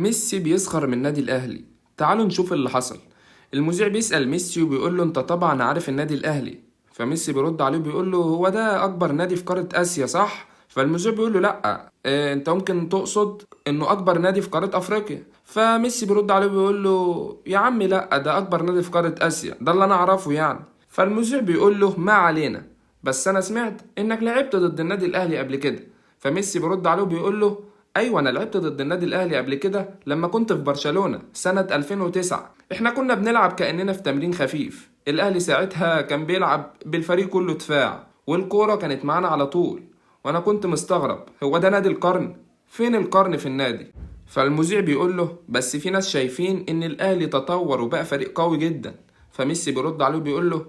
ميسي بيسخر من النادي الأهلي. تعالوا نشوف اللي حصل. المذيع بيسأل ميسي وبيقول له انت طبعا عارف النادي الأهلي. فميسي بيرد عليه وبيقول له هو ده أكبر نادي في قارة آسيا صح؟ فالمذيع بيقول له لا، انت ممكن تقصد انه اكبر نادي في قارة افريقيا. فميسي بيرد عليه وبيقول له يا عمي لا، ده اكبر نادي في قارة اسيا، ده اللي انا اعرفه يعني. فالمذيع بيقول له ما علينا، بس انا سمعت انك لعبت ضد النادي الاهلي قبل كده. فميسي بيرد عليه وبيقول له ايوه انا لعبت ضد النادي الاهلي قبل كده لما كنت في برشلونة سنة 2009. احنا كنا بنلعب كأننا في تمرين خفيف، الاهلي ساعتها كان بيلعب بالفريق كله دفاع والكورة كانت معانا على طول، وانا كنت مستغرب هو ده نادي القرن؟ فين القرن في النادي؟ فالمذيع بيقول له بس في ناس شايفين ان الاهلي تطور وبقى فريق قوي جدا. فميسي بيرد عليه وبيقول له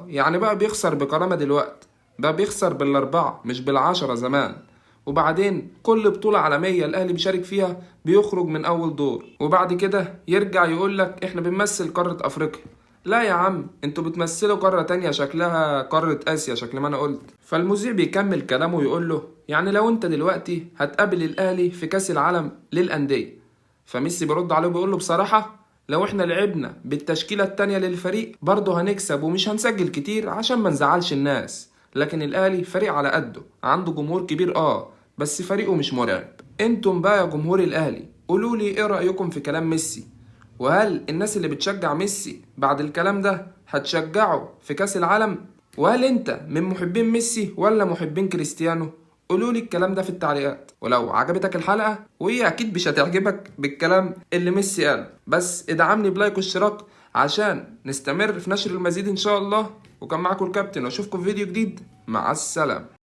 يعني بقى بيخسر بكرامة دلوقتي، بقى بيخسر بال4 مش بال10 زمان. وبعدين كل بطولة عالمية الأهلي بيشارك فيها بيخرج من أول دور، وبعد كده يرجع يقول لك إحنا بنمثل قارة أفريقيا. لا يا عم، انتوا بتمثلوا قارة تانية شكلها قارة آسيا شكل ما أنا قلت. فالمذيع بيكمل كلامه ويقول له يعني لو انت دلوقتي هتقابل الأهلي في كأس العالم للأندية. فميسي بيرد عليه وبيقول له بصراحة لو احنا لعبنا بالتشكيلة التانية للفريق برضه هنكسب ومش هنسجل كتير عشان ما نزعلش الناس، لكن الأهلي فريق على قده، عنده جمهور كبير بس فريقه مش مرعب. انتم بقى يا جمهور الأهلي قولوا لي ايه رأيكم في كلام ميسي؟ وهل الناس اللي بتشجع ميسي بعد الكلام ده هتشجعه في كأس العالم؟ وهل انت من محبين ميسي ولا محبين كريستيانو؟ قولوا لي الكلام ده في التعليقات. ولو عجبتك الحلقة، وهي أكيد مش هتعجبك بالكلام اللي ميسي قاله، بس ادعمني ب like واشتراك عشان نستمر في نشر المزيد إن شاء الله. وكان معاكم الكابتن، واشوفكم في فيديو جديد. مع السلامة.